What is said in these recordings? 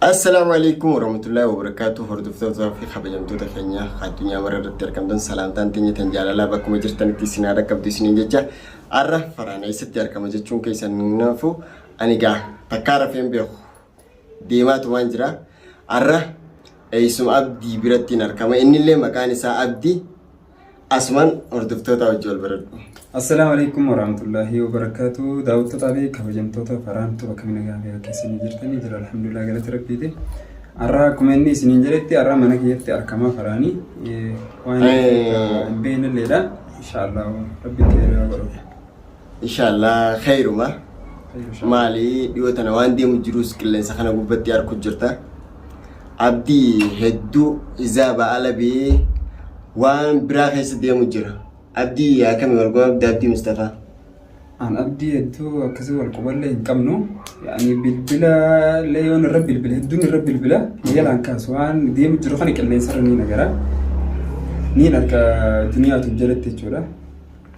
Assalaamu alaikum warahmatullahi wabarakatuh. Hordoftoota fi kabajamtoota keenya addunyaa mara irratti argamtan, salaamtaan teenya tan jaalalaa bakkuma jirtanitti isin haadha qabdu isiniin jecha. Har'a Faraan eessatti argama jechuun keessan nafu ani gaa takkaa rafeen beeku deemaatu waan jira. Har'a eessuma Abdii biratti hin argama. Innillee maqaan isaa Abdii. Asumaan hordoftoota wajji wal baradhu. Assalaamu alaikum warahmatullahi wabarakatuh. Daawwattootaa fi kabajamtoota Faraan bakka nagaa fi keessanii jirtanii jira. Alhamdulillah, galata rabbiiti. Har'a akkuma inni isiniin jedhetti har'a mana kiyyatti argama Faraanii. Waan hin beeknelleedha. Inshaallah rabbi khayrii godhu. Inshaallah khayruma. Maali, dhiyoo tana waan deemu jirus qilleensa kana gubbatti arku jirta. Abdii hedduu izaa ba'ala bee waan biraa keessa deemu jira. Abdii akkami wal qabda, Abdii Mustafaa? An Abdii hedduu akkasii wal quballee hin qabnu. Yaani bilbila illee yoon irra bilbila, hedduun irra bilbila jalaan kaasu. Waan deemu jiru kana qilleensa irra ni nagara. Niin harka duniyaatu jalatti jechuudha.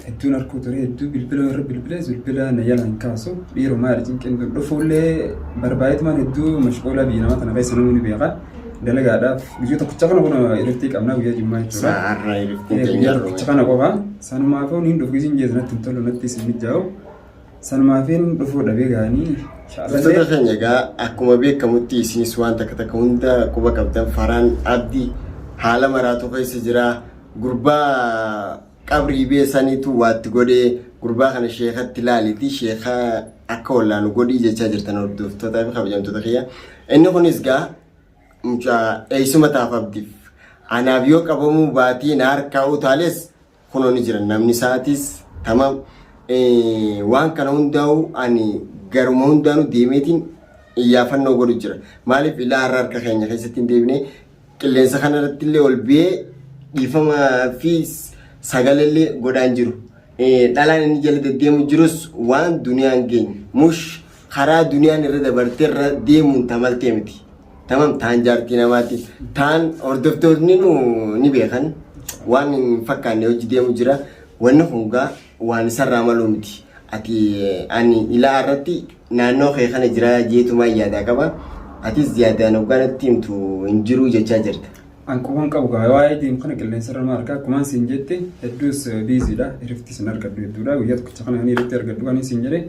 Hedduun harkuu ture, hedduu bilbila irra bilbila bilbila na jalaan kaasu. Dhiiroo, maali cinqin tun? Dhufuullee barbaadetumaan hedduu mashquula, biyya namaa tana keessa namni ni beeka. Dalagaadhaaf guyyaa tokkicha kana kun irratti qabnaa, guyyaa jimmaa jechuudha. Har'a irratti Guyyaa tokkicha kana qofa. Sanumaafuu niin dhufu isin jeetu natti hin tolu, natti isin mijaa'u. Sanumaafin dhufuu dhabee ga'anii. Hordoftoota keenya, egaa akkuma beekamutti isinis waan takka takka hunda quba qabdan. Faraan Abdii haala maraatu keessa jira. Gurbaa qabrii beesaniitu waatti godhee, gurbaa kana sheekatti laaliiti, sheeka akka wallaanu godhii jechaa jirtan, hordoftootaa fi kabajamtoota kiyya. Inni kunis gaa mucaa eessuma taaf Abdiif. Anaaf yoo qabamuu baatii na harkaa utaales kunoo ni jira namni isaatis tamam. Waan kana hundaa'u ani garuma hundaanuu deemeetiin iyyaafannoo godhu jira. Maaliif ilaa har'a harka keenya keessatti hin deebine, qilleensa kana irratti illee ol biyee dhiifama fi sagalee godhaan jiru. Dhalaan inni jala deddeemu jirus waan duniyaan geenye. Mush karaa duniyaan irra dabartee irra deemuun tamaltee miti. Tamam, taan jaartii namaati. Taan hordoftoonni nu ni beekan, waan hin fakkaanne hojii deemu jira. Wanni kun gaa waan isarraa maluu miti. Ati ani ilaa irratti naannoo kee kana jira jeetumaa yaadaa qaba. Atis yaadaan hoggaanatti himtu hin jiruu jechaa jirta. An quban qabu gaa, waa'ee deemu kana qilleensa irra argaa. Akkumaan siin jette hedduus busy dha. Hirifti sin argadhu hedduudha. Guyyaa tokkicha kana kan hirifti argadhu kan siin jedhe.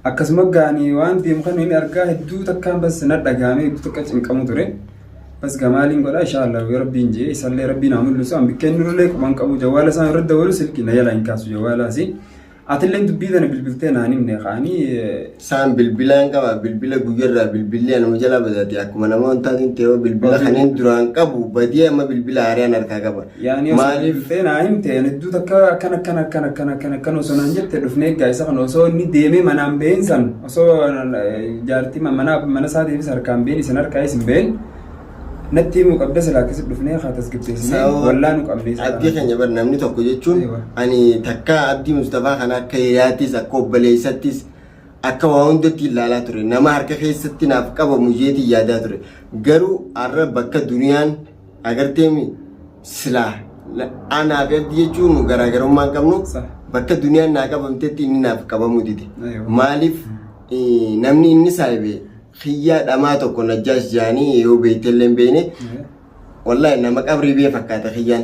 Akkasuma gaanii waan deemu kana inni argaa hedduu takkaan bas na dhagaamee, hedduu takka cinqamu ture. Bas gamaaliin godha, inshaallah yoo rabbiin jee isallee rabbiin haa mul'isu. An bikkeen nurullee quban qabu, jawwaala isaan irra dabalu silkii na jala hin kaasu jawwaalaasi. Atillee dubbii tana bilbiltee naan himne kaanii. Isaan bilbilaan qaba, bilbila guyyarraa bilbilli anuma jalaa badaate. Akkuma nama wantaatiin ta'e bilbila kanneen duraan qabu badii, amma bilbila haaraan harkaa qaba. Yaani osoo Maaliif bilbiltee naa himte, ani hedduu takka akkana akkana akkana akkana akkana akkana osoo naan jette, dhufnee egaa isa kana osoo inni deemee manaan baheen san, osoo jaartii mana mana isaa deebis harkaan baheen isin harkaa isin baheen natti himuu qabda silaa. Akkasitti dhufnee haa tasgabbeessinee wallaa nu qabne isa Abdii kana. Keenya bar namni tokko jechuun ani takka Abdii Mustafaa kana akka hiriyaattis, akka obboleessattis, akka waa hundatti ilaalaa ture. Nama harka keessatti naaf qabamu jeetii yaadaa ture. Garuu har'a bakka duniyaan agarteemi silaa anaa fi Abdii jechuun nu garaagarummaa hin qabnu. Bakka duniyaan naa qabamtetti inni naaf qabamuu dide. Maaliif namni inni saahibe kiyyaa dhamaa tokko Najjaash jaanii yoo beektellee hin beekne, wallahi nama qabrii bee fakkaata kiyyaan.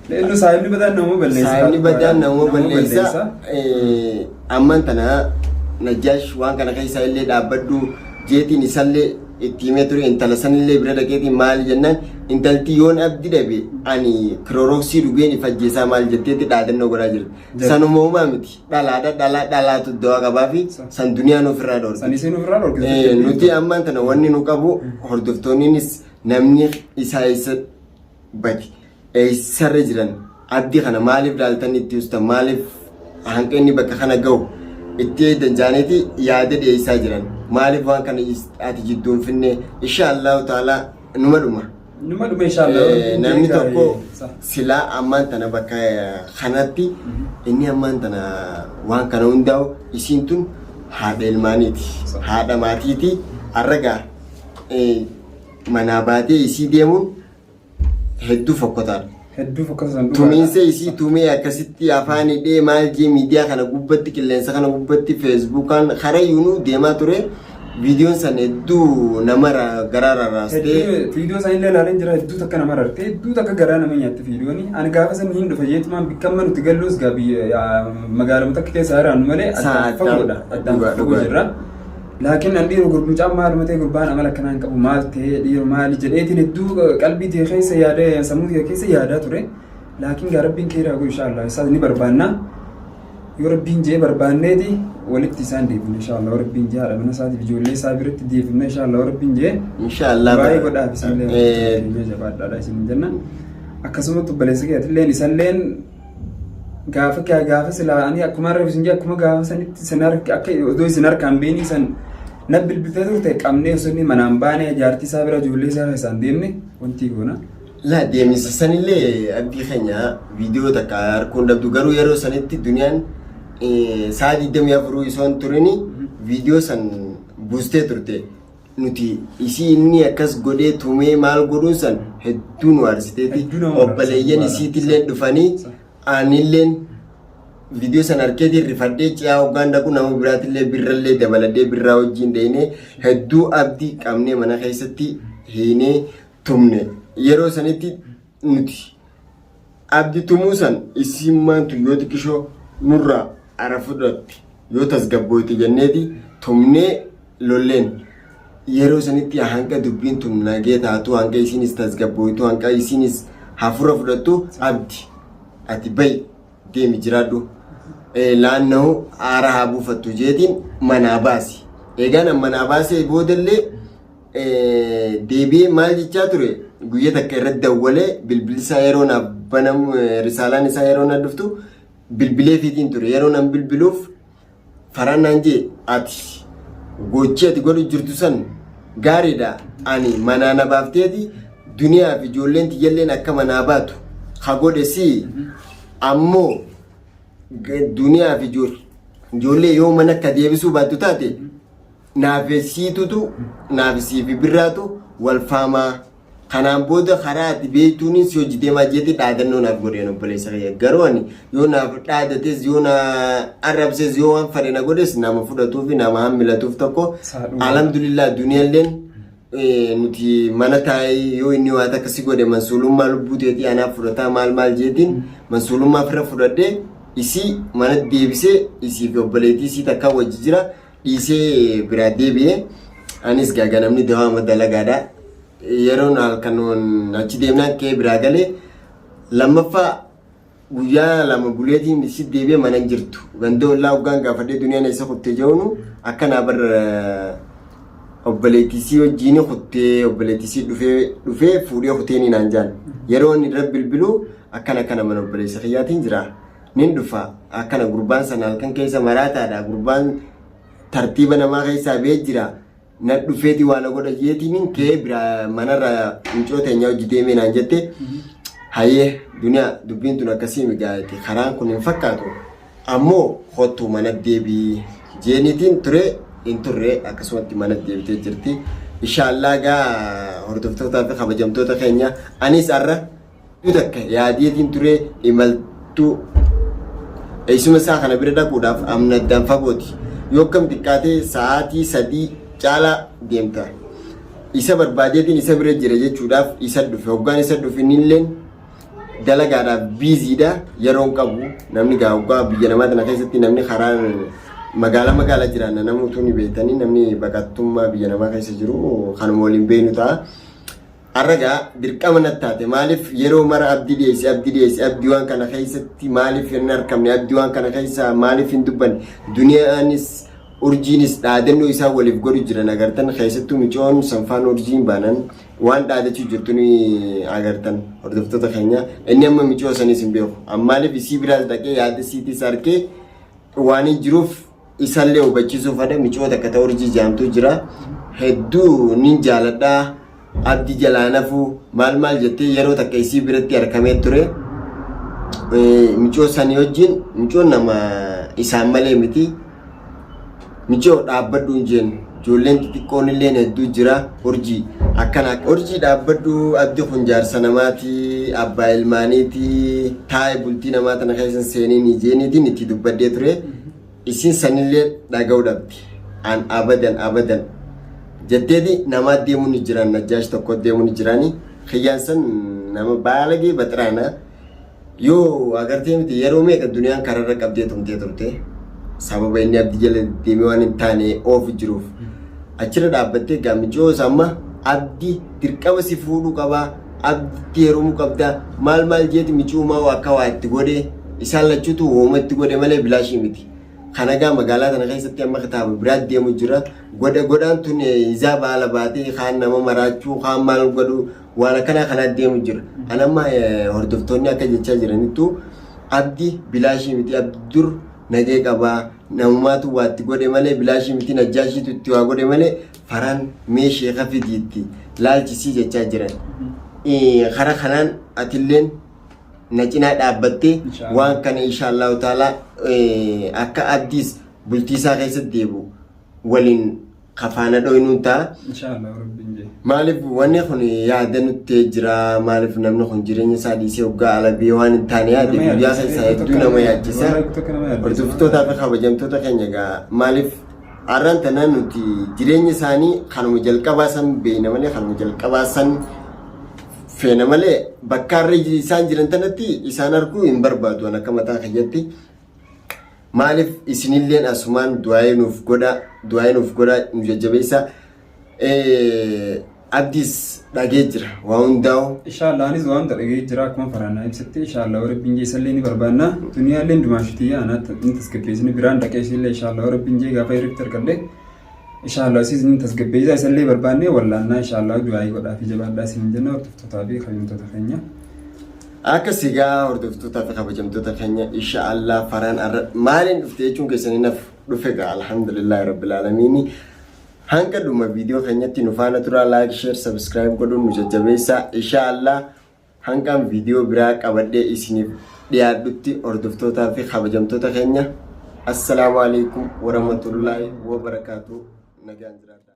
Leellu saayibni badaan nama balleessa. Saayibni badaan nama balleessa. Amman tana Najjaash waan kana keessa illee dhaabbadhu jeetiin isallee itti himee ture. Intala sanillee bira dhaqeetiin maali jennaan, intalti yoon Abdi dhabe ani kirooroksii dhugeen if ajjeesaa maal jetteetti dhaadannoo godhaa jirti. Sanuma uumaa miti, dhalaadha, dhalaa dhalaatu dawaa qabaa fi san duniyaan ofirraa dhoorti. San isiin ofirraa dhorkite. Nuti ammaan tana wanni nu qabu, hordoftoonnis namni isaa eessa badi, eessarra jiran, Abdii kana maaliif laaltan itti ustan, maaliif hanqinni bakka kana gahu itti eedan jaaniiti yaada dhiyeessaa jiran. Maaliif waan kana ati jidduun finne? Insha Allahu ta'ala numa dhuma. Numa dhume inshaallah. Namni tokko silaa ammaan tana bakka kanatti inni ammaan tana waan kana hundaa'u, isiin tun haadha ilmaaniiti, haadha maatiiti. Har'a manaa baatee isii deemuun hedduu fokkotaadha. Hedduu fokkata san dhugaadha. Tumiinsa isii tumee akkasitti afaan hidhee maal jee miidiyaa kana gubbatti, qilleensa kana gubbatti, feesbuukaan karaa yuunuu deemaa ture. Viidiyoon san hedduu nama garaa rarraastee. Hedduu viidiyoo isaanii illee ilaaleen jira, hedduu takka nama rarte, hedduu takka garaa nama nyaatti viidiyooni. Ani gaafa san hin dhufa jeetumaan bikka amma nuti gallus gaa biyya magaaluma takka keessa jiraannu malee addaan fagoodha, addaan fagoo jirra. Laakiin an dhiiroo gurmucaan maaluma ta'e, gurbaan amala akkanaa hin qabu, maal ta'e, dhiiroo maali jedheetiin hedduu qalbii ta'e keessa yaada, sammuu ta'e keessa yaadaa ture. Laakiin gaa Rabbiin keeraa godhu, inshaallah isaas ni barbaanna. Yoo Rabbiin jee barbaanneeti walitti isaan deebifna, inshaallah. Yoo Rabbiin jee haadha mana isaatiif ijoollee isaa biratti deebifna, inshaallah, yoo Rabbiin jee. Inshaallah. Baay'ee godhaaf isinillee keenya jabaadhaadha isin jenna. Akkasumatti obboleessa keetilleen isalleen gaafa gaafa silaa ani akkuma har'a isin jee, akkuma gaafa sanitti isin harka akka odoo isin harkaan beeni san na bilbiltee turte qabnee osoo inni manaan baanee jaartii isaa bira ijoollee isaa keessaan deemne wanti goona. Laa, deemisa sanillee abdii keenya viidiyoo takka harkuun dhabdu, garuu yeroo sanitti duniyaan sa'a 24 osoo hin turini viidiyoo san buustee turte. Nuti isii inni akkas godhee tumee maal godhuun san hedduu nu aarsiteeti. Hedduu nama Obboleeyyan aarsa. isiitillee dhufanii anilleen viidiyoo san harkeetiin rifadhee ci'aa hoggaan dhaqu nama biraatillee birrallee dabaladhee birraa wajjin deemnee hedduu abdii qabnee mana keessatti hiinee tumne. Yeroo sanitti nuti abdi tumuu san isiin maantu yoo xiqqishoo nurraa ara fudhatti, yoo tasgabbooyte jenneeti tumnee lolleen. Yeroo sanitti hanga dubbiin tun nagee taatu, hanga isiinis tasgabbooytu, hanga isiinis hafura fudhattu, abdi ati bayi deemi jiraadhu, laannahu aara haa buufattu jeetiin manaa baasi. Eegaan an manaa baasee boodallee deebi'ee maal jechaa ture? Guyya takka irratti dawwalee bilbilli isaa yeroo naaf banamu, risaalaan isaa yeroo na dhuftu bilbilee fiitiin ture. Yeroo nan bilbiluuf faraan naan jee, ati gochi ati godhu jirtu san gaariidha, ani manaa na baafteeti duniyaa fi ijoolleen tiyyalleen akka manaa baatu ha godhe si, ammoo duniyaa fi ijoollee yoo mana akka deebisuu baattu taate naaf siitutu naaf sii fi birraatu wal faamaa, kanaan booda karaa ati beektuunis si hojii deemaa jeeti dhaadannoo naaf godheen obboleessa kiyya. Garuu ani yoo naaf dhaadates, yoo na arrabses, yoo waan fedhe na godhes, nama fudhatuu fi nama hammilatuuf tokko. Alhamdulillah, duniyaalleen nuti mana taa'ee yoo inni waan akkasii godhe mansuulummaa lubbuu teetii anaaf fudhataa maal maal jeetiin mansuulummaa ofirra fudhadhee isii mana deebisee isii fi obboleettii isii takka wajji jira dhiisee biraa deebi'ee. Anis gaaga namni dawaama dalagaadha. Yeroon halkan achi deemnaan ka'ee biraa galee lammaffaa guyyaa 2 buleetiin si deebi'ee mana hin jirtu. Ganda ollaa hoggaan gaafadhee duniyaan eessa kuttee jedhuunu akkanaa bar obboleettii isii wajjin kuttee, obboleettii isii dhufee fuudhee kuteeni naan jaan. Yeroo inni irra bilbilu akkana akkana mana obboleessa kiyyaatiin jira. Nin dhufa, akkana gurbaan sana halkan keessa maraataadha, gurbaan tartiiba namaa keessaa bee jira. Na dhufeeti waa na godha jeetiin kee bira manarra mucoo teenya hojii deemee naan jette. Hayyee duniyaa, dubbiin tun akkasii migaa'eeti, karaan kun hin fakkaatu, ammoo kottu mana deebii jeeniitiin ture. Hin turre, akkasumatti mana deebitee jirti. Inshaallaa gaa hordoftootaa fi kabajamtoota keenya, anis har'a takka yaadeetiin ture imaltuu eessuma isaa kana bira dhaquudhaaf amna addaan fagooti. Yoo akkam xiqqaatee sa'aatii 3 caalaa deemta. Isa barbaadeetiin isa bira jira jechuudhaaf isa dhufe. Hoggaan isa dhufe innilleen dalagaadhaaf biiziidha, yeroon qabu. Namni gaa hoggaa biyya namaa tana keessatti namni karaa magaalaa magaalaa jiraanna namoota ni beektanii, namni baqattummaa biyya namaa keessa jiru kanuma waliin beeknu ta'a. Har'a gaa dirqama natti taate. Maaliif yeroo mara abdii dhiyeessi, abdii dhiyeessi, abdii waan kana keessatti maaliif hin argamne, abdii waan kana keessa maaliif hin dubbanne? Duniyaanis urjiinis dhaadannoo isaa waliif godhu jiran agartan. Keessattuu micoon sanfaan urjiin baanan waan dhaadachuu jirtu ni agartan, hordoftoota keenya. Inni amma micoo sanis hin beeku. Maaliif isii biraas dhaqee yaada isiitis arkee waan hin jiruuf isallee hubachiisuu fada. Micoo takka ta'u urjii jaamtuu jira, hedduu nin jaaladhaa, abdi jalaa nafuu maal maal jettee yeroo takka isii biratti argamee ture. Micoo sanii wajjin micoon nama isaan malee miti. Micoo dhaabbadhu hin jeen, ijoolleen xixiqqoon illee hedduu jira, urjii akkana, urjii dhaabbadhu, abdi kun jaarsa namaati, abbaa ilmaaniiti, taa'e bultii namaa tana keessa seeniin jeeniitiin itti dubbadhee ture. Isin sanillee dhaga'uu dhabdi. An abadan abadan Jetteeti namaa deemuu ni jiran, Najjaash tokko deemuu ni jirani. Kiyyaan san nama baalagee baxiraana. Yoo agartee miti, yeroo meeqa duniyaan kararra qabdee tumtee turte. Sababa inni Abdii jala deemee waan hin taane oofu jiruuf. Achirra dhaabbattee gaammichoos amma Abdii dirqama si fuudhuu qabaa, Abdiitti heerumuu qabdaa, maal maal jeeti micuumaa akka waa itti godhe. Isaan lachuutu wooma itti godhe malee bilaashii miti. Kana gaa magaalaa tana keessatti amma kitaaba biraa deemu jira. Godha godhaan tun izaa baala baatee kaan nama maraachuu, kaan maal godhu, waan akkanaa kanaa deemu jira. Kan amma hordoftoonni akka jechaa jiranittu Abdi bilaashii miti, Abdi dur nagee qabaa, namumaatu waa itti godhe malee bilaashii miti, Najjaashiitu itti waa godhe malee. Faraan mee sheeka fidiitti laalchisii jechaa jiran. Kara kanaan atilleen na cinaa dhaabbattee Inshaallah. waan kana inshaallahu taalaa akka Abdiis bultii isaa keessatti deebi'u waliin kafaana dhoynuun ta'a. Inshaallah Rabbiin jee. Maaliif wanni kun yaada nutti jira? Maaliif namni kun jireenya isaa dhiisee hoggaa alabee waan hin taane yaade Nama guyyaa yaaddessa. keessaa hedduu nama yaachisa. Wallahi tokko nama yaaddessa. Hordoftootaa fi kabajamtoota keenya egaa maaliif har'aan tana nuti jireenya isaanii kanuma jalqabaa san beekna malee, kanuma jalqabaa san feena malee, bakka har'a isaan jiran tanatti isaan arguu hin barbaadu an akka mataa kiyyatti. Maaliif isinilleen asumaan du'aa'ee nuuf godha, du'aa'ee nuuf godha, nu jajjabeessa. Abdiis dhagee jira waa hundaa'u. Inshaallah anis waan hunda dhagee jira akkuma faraanaa ibsatti. Inshaallah Rabbiin jee isallee ni barbaanna. Duniyaallee dumaashitii anaa ni tasgabbeessini biraan dhaqee isillee inshaallah Rabbiin jee gaafa hirribti argadhe inshaallah isiis ni tasgabbeessa, isallee barbaanne wallaannaa. Inshaallah du'aayii godhaa fi jabaadhaa isin jenna, hordoftootaa fi kabajamtoota keenya. Akka sigaa hordoftootaa fi kabajamtoota keenya, insha Allah faraan arra maaliin dhufte jechuun keessanii naf dhufe gaa, alhamdulillahi rabbil aalamiini. Hanga dhuma viidiyoo keenyatti nu faana turaa, like, share, subscribe godhuun nu jajjabeessaa. Insha Allah hanqaan viidiyoo biraa qabadhee isiniif dhiyaadhutti, hordoftootaa fi kabajamtoota keenya, assalaamu alaikum warahmatullaahi wabarakaatu, nagaan jiraadha.